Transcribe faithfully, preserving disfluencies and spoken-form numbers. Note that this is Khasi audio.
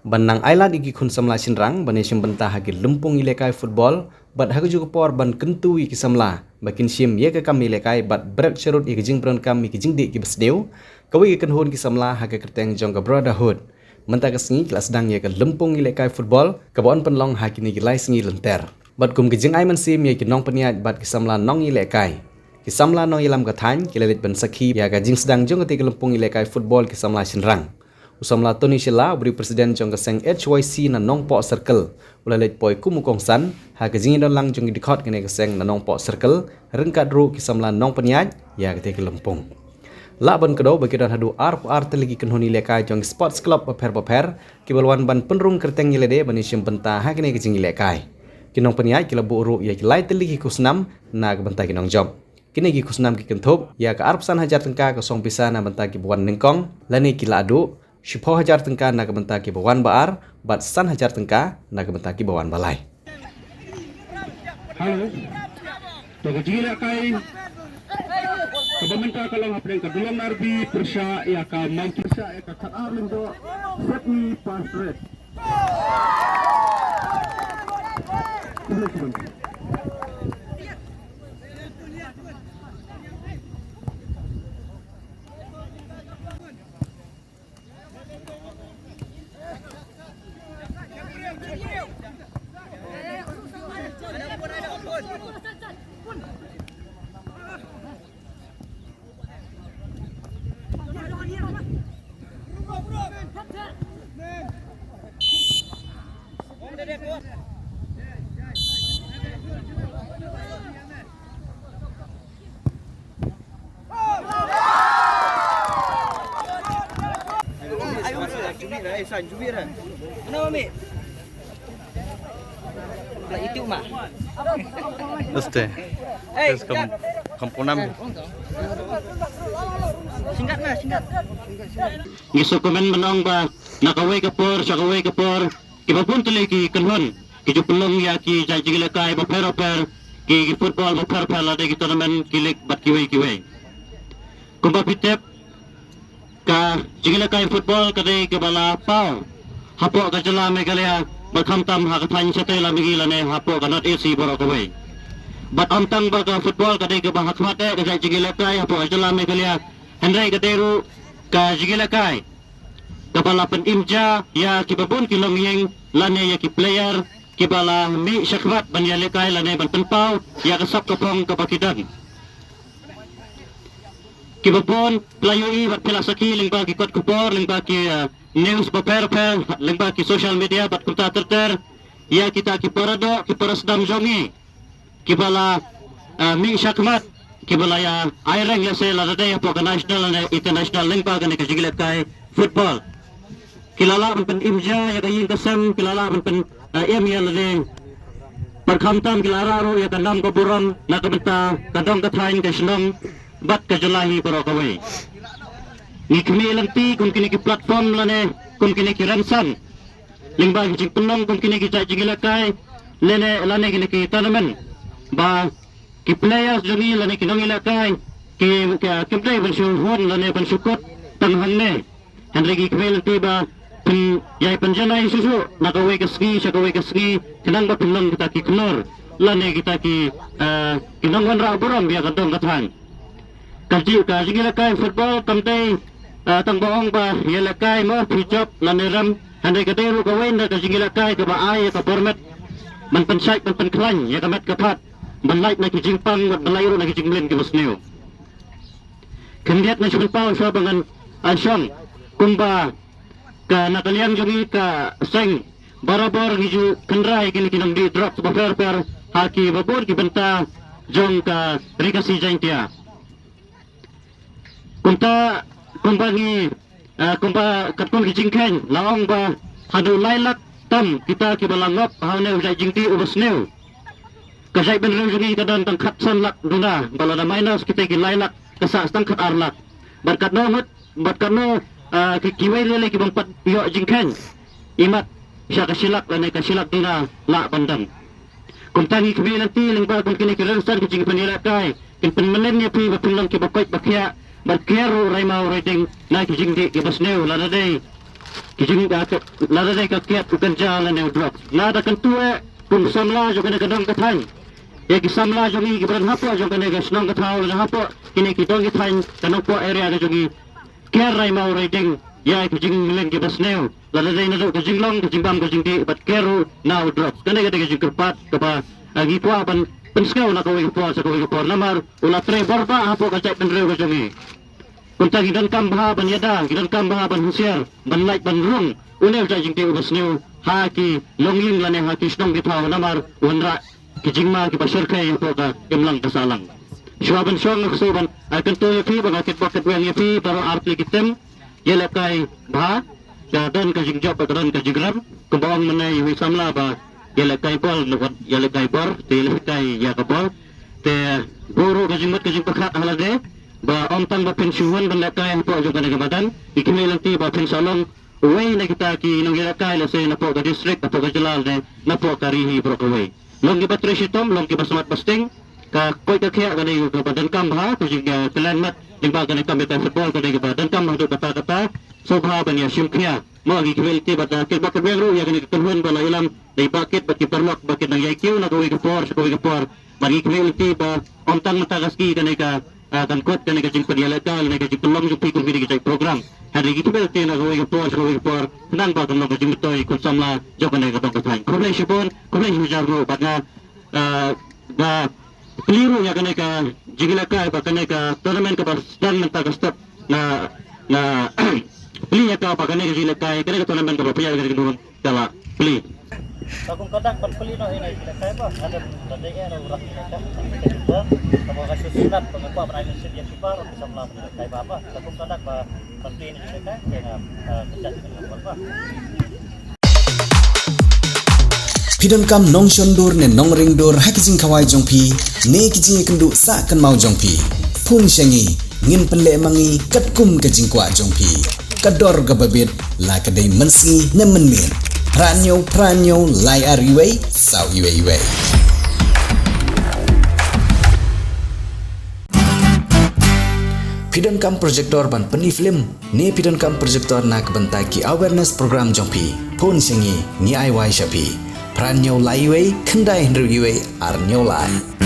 Ban nang ailad ïa ki khun samla shynrang ban ïashim bynta ha ki lympung ïalehkai football bad ha kajuh ka por ban kyntu ïa ki samla ba kin shim ïa ka kam ïalehkai bad bret sharud ïa ka jingpyndonkam ïa ki jingdih kiba sniew, kawei ka kynhun ki samla ha ka kyrteng jong ka Brotherhood. Mynta ka sngi ki la sdang ïa ka lympung ïalehkai football kaba yn pynlong ha kine ki lai sngi lynter. Bad kum ka jingai mynsiem ïa ki nongpynïaid bad ki samla nongïalehkai, ki samla nongïalam ka thaiñ ki la leit ban sakhi ïa ka jingsdang jong katei ka lympung ïalehkai football ki samla shynrang. U samla Tony Shylla, uba dei u president jong ka seng H Y C na Nongpoh Circle, u la leit poi kum u kongsan ha ka jingïadonlang jong ki dkhot kane ka seng na Nongpoh Circle ryngkat ruh ki samla nongpynïaid ïa katei ka lympung. Lah ban kdew ba ki don haduh arphew ar tylli ki kynhun ïalehkai jong ki sports club bapher bapher kiba la wan ban pynrung kyrteng ïa lade ban ïashim bynta ha kane ka jingïalehkai. Ki nongpynïaid ki la buh ruh ïa ki lai tylli ki khusnam na ka bynta ki nongjop. Kine ki khusnam ki kynthup ïa ka arphew san hajar tyngka ka song pisa na bynta kiba wan nyngkong, lane ki la duh shiphew hajar tyngka na ka bynta kiba wan ba ar bad san hajar tyngka na ka bynta kiba wan ba lai. Hello. To ka jingïalehkai kaba mynta ka long hapdeng ka Dulong Narbi pyrshah ïa ka Monkey, pyrshah ïa ka Khatar Lyngdoh Sydney Pass Red. Este. Es kam, kam punam. Singkat na, singkat. Ngi sngewkmen ban ong ba na kawei ka por sha kawei ka por kiba bun tylli ki kynhun ki ju pynlong ïa ki jait jingïalehkai bapher bapher, ki, ki football bapher bapher, lada ki tournament, ki league bad kiwei kiwei. Kumba phi tip, ka jingïalehkai football ka dei kaba la paw hapoh ka jylla Meghalaya bad khamtam ha ka thaiñ shatei lam mihngi lane hapoh ka North East baroh kawei. Bad ym tang ba ka football ka dei kaba ha khmat eh ka jait jingïalehkai hapoh ka jylla Meghalaya, hynrei ka dei ruh ka jingïalehkai kaba la pynim ja ïa kiba bun ki longïing lane ïa ki player kiba la mih shakhmat ban ïalehkai lane ban pynpaw ïa ka sap ka phong kaba ki don. Kiba bun phi la ïohi bad phi la sakhi lyngba ki kot khubor, lyngba ki, eh, news bapher bapher, lyngba ki social media bad kumta ter ter ïa kita ki paradoh ki parasdam jong ngi kiba la, eh, mih shakhmat, kiba la ïa ai reng lehse lada dei hapoh ka national ne international lyngba kane ka jingïalehkai football. Ki la lah ban pynim ja ïa ka ïing ka sem, ki la lah ban pyn, eh, im ïa lade. Bad khamtam ki la rah ruh ïa ka nam ka burom na ka bynta ka dong ka thaiñ, ka shnong bad ka jylla hi baroh kawei. Ngi khmih lynti kum kine ki platform lane kum kine ki rynsan lyngba ki jingpynlong kum kine ki jait jingïalehkai lane, lane kine ki tournament, ba ki players jong ngi lane ki nongïalehkai ki, ki, kim dei ban shu hun lane ban shu kut tang hangne. Hynrei ngi khmih lynti ba phin ïai pynjanai shuh shuh na kawei ka sngi sha kawei ka sngi khnang ba phin long kita ki khlur lane kita ki, eh, ki nongwanrah burom ïa ka dong ka thaiñ. Ka ji, ka jingïalehkai football kam dei, eh, tang ba ong ba ïalehkai mo phi jop lane rem, hynrei ka dei ruh kawei na ka jingïalehkai kaba ai ïa ka bor met ban pynshait ban pynkhlaiñ ïa ka met ka phad, ban lait na ki jingpang bad ban lait ruh na ki jingmlien kiba sniew. Khyndiat nga shu pynpaw shuwa ba ngan, ah, shong kumba ka na ka liang jong ngi ka seng barabor ngi ju kynra ïa kine ki nongdih drugs bapher bapher ha kiba bun ki bynta jong ka Ri Khasi Jaiñtia. Kumta, kumba ngi, eh, kumba katkum ki jingkheiñ la ong ba haduh lai lak tam kita kiba la ngop ha une u jait jingdih uba sniew. Ka jaitbynriew jong ngi ka don tang khatsan lak duna, ba lada minus kita ki lai lak ka sah tang khatar lak. Bad katno ngut, bad katno, eh, ki, kiwei lei lei ki bym pat ïoh jingkheiñ imat sha ka shi lak lane ka shi lak duna lah ban don. Kumta ngi khmih lynti lyngba kum kine ki rynsan ki jingpynïalehkai kin pynmlien ïa phi ba phin long kiba koit ba khiah bad kiar ruh rai maw rai ding na ki jingdih kiba sniew lada dei ki jing, ah, ka, lada dei ka kiad u ganja lane u drugs. Nga da kyntu eh kum samla jong kane ka dong ka thaiñ, ïa ki samla jong ngi kiba don hapoh jong kane ka shnong ka thaw lane hapoh kine ki dong ki thaiñ ka Nongpoh area ka jong ngi. Ker rai maw rai ding ïa ki jingmleng kiba sniew, lada dei naduh ka jinglong, ka jingbam, ka jingdih bad ker ruh na u drugs. Kane ka dei ka jingkyrpad kaba, ah, ngi kwah ban pynsngew na kawei ka por sha kawei ka por namar u la trei bor bha hapoh ka jaitbynriew ka jong ngi. Kumta ngi donkam bha ban ïada, ngi donkam bha ban husiar, ban lait ban rung une u jait jingthiah uba sniew ha ki longïing lane ha ki shnong ki thaw namar u wanrah ki jingma kiba shyrkhei hapoh ka imlang ka sahlang. Shuwa ban shong nga khuslai ban ai kyntu ïa phi ba nga kitbok kitweng ïa phi baroh artylli ki tem, ïalehkai bha, ka don ka jingjop bad ka don ka jingrem. Kumba ong mynne ïa uwei u samla ba ïalehkai bol, ïalehkai bor, te ïalehkai ïa ka bol. Te buh ruh ka jingmut ka jingpyrkhat ha lade ba ym tang ba phin shu wan ban lehkai hapoh jong kane ka madan, ngi khmih lynti ba phin sa long uwei na kita ki nongïalehkai, lehse napoh ka district, napoh ka jylla ne napoh ka ri hi baroh kawei. Long kiba trei shitom, long kiba smat ba sting. Ka koit ka khiah kane kaba donkam bha, ka jing, eh, khlem mat lyngba kane ka kam ïalehkai football, kane kaba donkam bha haduh katta katta. Sngewbha ban ïa shim khia. Mo, ngi khmih lynti bad, eh, kitbok kitweng ruh ïa kane ka kynhun ba la ïalam da i Bah Kit bad ki paralok ba ki nang ïai kiew na kawei ka por sha kawei ka por. Bad ngi khmih lynti ba ym tang mynta ka sngi kane ka, ah, kan kut kane ka jingpynïalehkai lane ka jingpynlong jong phi kum kine ki jait program. Hynrei ngi khmih lynti na kawei ka por sha kawei ka por khnang ba kan long ka jingmyntoi kum samla jong kane ka dong ka thaiñ. Khublei shibun, khublei shihajar nguh bad nga, ah, nga plie ruh ïa kane ka jingïalehkai ba kane ka tournament kaba sdang mynta ka step. Nga, nga plie ïa ka ba kane ka jingïalehkai, kane ka tournament kaba pynïaid kane ka tournament ka la plie. Ka kum ka dak ban plie noh ïa kane ka jingïalehkai ba hadien ba dei eh u rak ïalehkai. Ka ba ka shu synat ba nga kwah ban ai mynsiem ïa ki ba ruh ki samla ban ïalehkai ba ba. Ka kum ka dak ba ban plie ïa kane ka jingïalehkai, te nga, eh, pynjah ïa kane ka bol ba. Phi donkam nongshon dur ne nongring dur ha ki jingkhawai jong phi ne ki jingïakynduh sah kynmaw jong phi? Phone sha ngi, ngin pynleh ma ngi katkum ka jingkwah jong phi. Ka dor kaba bit, la ka dei mynsngi ne mynmiet. Phra hynñiew phra hynñiew lai ar iwei saw iwei iwei. Phi donkam projector ban pyni film ne phi donkam projector na ka bynta ki awareness program jong phi? Phone sha ngi, ngi ai wai sha phi. Phra hynñiew lai iwei khyndai hynriew iwei ar hynñiew lai.